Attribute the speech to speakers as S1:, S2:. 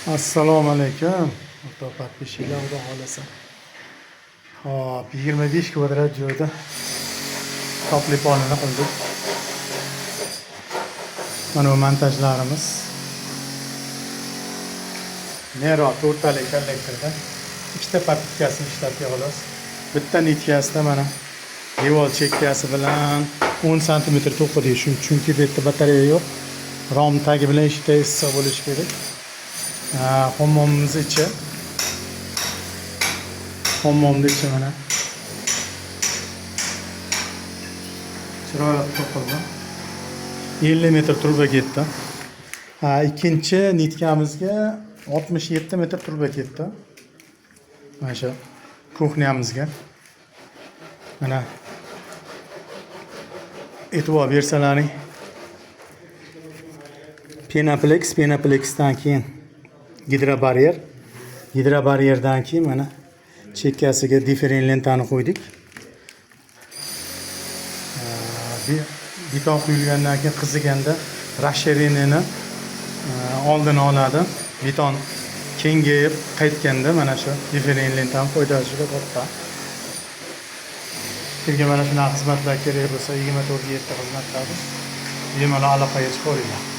S1: Assalomu alaykum. O'rtoq подписчик lar, xudo xohlasa. Hop, 25 kvadrat joyda тёплый пол ini qildik. Mana bu montajlarimiz. Nero to'rttalik kollektorda ikkita попытка sini ishlatdik, xolos. Bitta нитка sida mana devor chekkasi bilan 10 santimetr to'qidik. Chunki bu yerda batareya yo'q. Rom tagi bilan eshikda issiq bo'lishi kerak. Hammomimiz ichi. Hammomni ichi mana. Chiroyli to'qildi. 50 metr truba ketdi. Ha, ikkinchi нитка mizga 67 metr truba ketdi. Mana shu кухня mizga. Mana e'tibor bersalaring, Penoplex, Penoplexdan keyin gidrobaryer, gidrobaryerdan keyin mana chekkasiga дифферен lentani qo'ydik. Beton quyilgandan keyin qiziganda расширение ni oldini oladi. Beton kengayib qaytganda mana shu дифферен lentani foydasi juda katta. Kimga mana shunaqa xizmatlar kerak bo'lsa, 24 ga 7 xizmatlar. Bemalol aloqaga chiqaveringlar.